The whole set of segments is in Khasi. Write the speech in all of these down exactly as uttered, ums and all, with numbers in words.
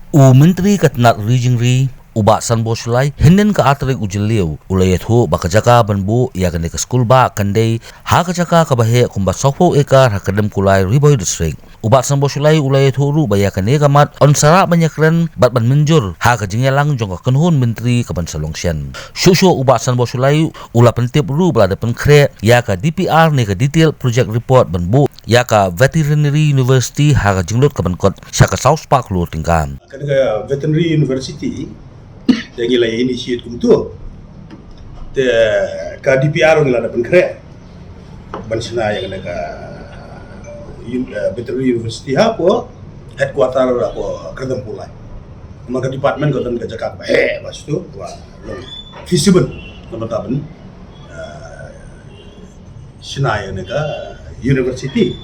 U Myntri ka tnat ri jingri, u Bah Sanbor Shullai, hynnin ka ar tarik u Jylliew, u la ïathuh ba ka jaka ban buh ïa kane ka skul bah kan dei ha ka jaka kaba heh kumba sawphew acre ha Kyrdan Kulai, Ri Bhoi District. U Bah Sanbor Shullai u la ïathuh ruh ba ïa kane ka mat yn sa rah ban ïakren bad ban mynjur ha ka jingïalang jong ka kynhun myntri kaban sa long shen. Shuh shuh u Bah Sanbor Shullai u la pyntip ruh ba la dep pynkhreh ïa ka D P R ne ka Detailed Project Report ban buh ïa ka Veterinary University ha ka jinglut kaban kot sha ka saw spah klur tyngka. Kane ka Veterinary University te ngi la initiate kumto. Te ka D P R ngi la dep pynkhreh ban shna ïa kane ka un-, eh, Veterinary University hapoh headquarter hapoh Kyrdan Kulai. Namar ka department ka don ka jaka ba heh ba shuh ba long feasible namar ta ban, eh, shna ïa kane ka university.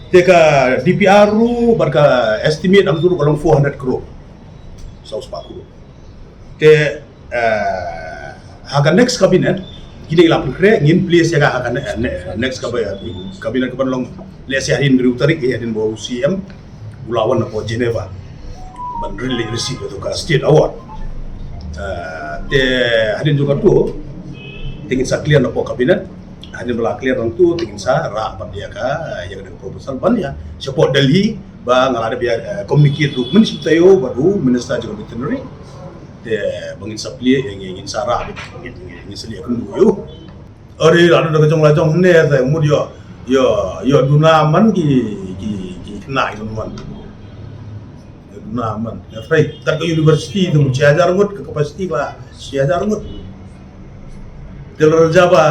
Te ka D P R ruh bad ka estimate hangto ruh ka long four hundred crore. Saw spah crore. Te, eh, ha ka next cabinet kine la pynkhreh, ngin place ïa ka ha ka ne-, ne-, next cabinet, cabinet kaban long lehse hadien hynriew tarik, eh, hadien ba u C M u la wan napoh Geneva ban release, receive ïa ka state award. Eh, te hadien jong kato te ngin sa clear napoh cabinet. Hadien ba la clear hangto te ngin sa rah bad ïa ka, ïa ka proposal ban ïa shapoh Delhi ba nga la dep ïa, eh, communicate ruh mynshwa taïew bad u minister jong ka veterinary. Te ba ngin sa plie, eh, ngin, ngin sa rah, ngin, ngin, ngin sa leh kynduh ïa u. Ori la don ka jong la jong ne te mut ïoh, ïoh, ïoh duna man ki, ki, ki khynnah ki don man. Ïoh duna man. Ïa phi kat ka university te mut shi hajar ngut, ka capacity ka la shi hajar ngut. Te la raja ba,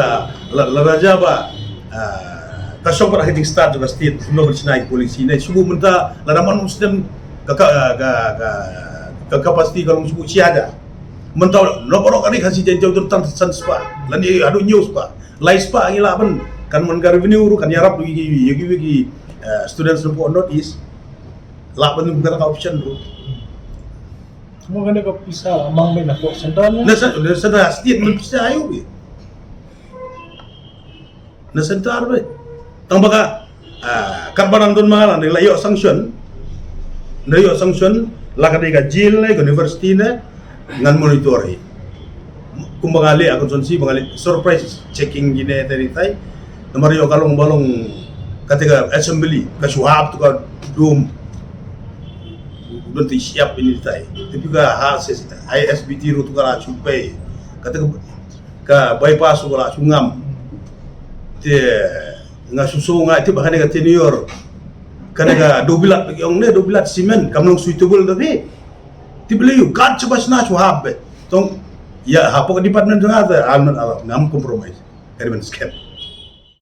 la, la raja ba, ah, ka shong pat ha ka jingstad jong ka state, kumno ban shna ïa ki policy ne. Shu mynta lada man u snem ka, ka, ka, ka, ka capacity ka long shu shi hajar. Mynta na baroh ka ri Khasi Jaintia don tang san spah, lane haduh hynñiew spah, lai spah ngi lah ban, kan mon ka revenue ruh kan ïarap ruh ïa ki, ïa ki, ïa ki, eh, students napoh North East. Lah ban ym kata ka option ruh. Mo kane ka pisa la mang beit napoh centre ne? Na sa, na sa da state man pisa ayu beit. Na centre beit. Tang ba ka, ah, katba nang don ma la, la ïoh sanction. La ïoh sanction, la ka dei ka jail ne, ka university ne, ngan monitor hi. Kumba nga leh ha constituency, ba nga leh surprise checking kine te ri tai. Namar ïoh ka long ba long kata ka assembly, ka shu hap tu ka dum. Don ti siap ini tai. Tapi ka ha se-, I S B T ruh tu ka la shu pei. Kata ka, ka bypass ruh ka la shu ngam. Te nga shu shu nga ti ba kane ka tenure. Kane ka dobilat ong ne, dobilat cement, kam long suitable tapi. Ti beli yu, kat cuba sna shu hap be. Tong, ïa, hapoh department jong nga te, I'm not allowed, ngam compromise. Kane ban skhem.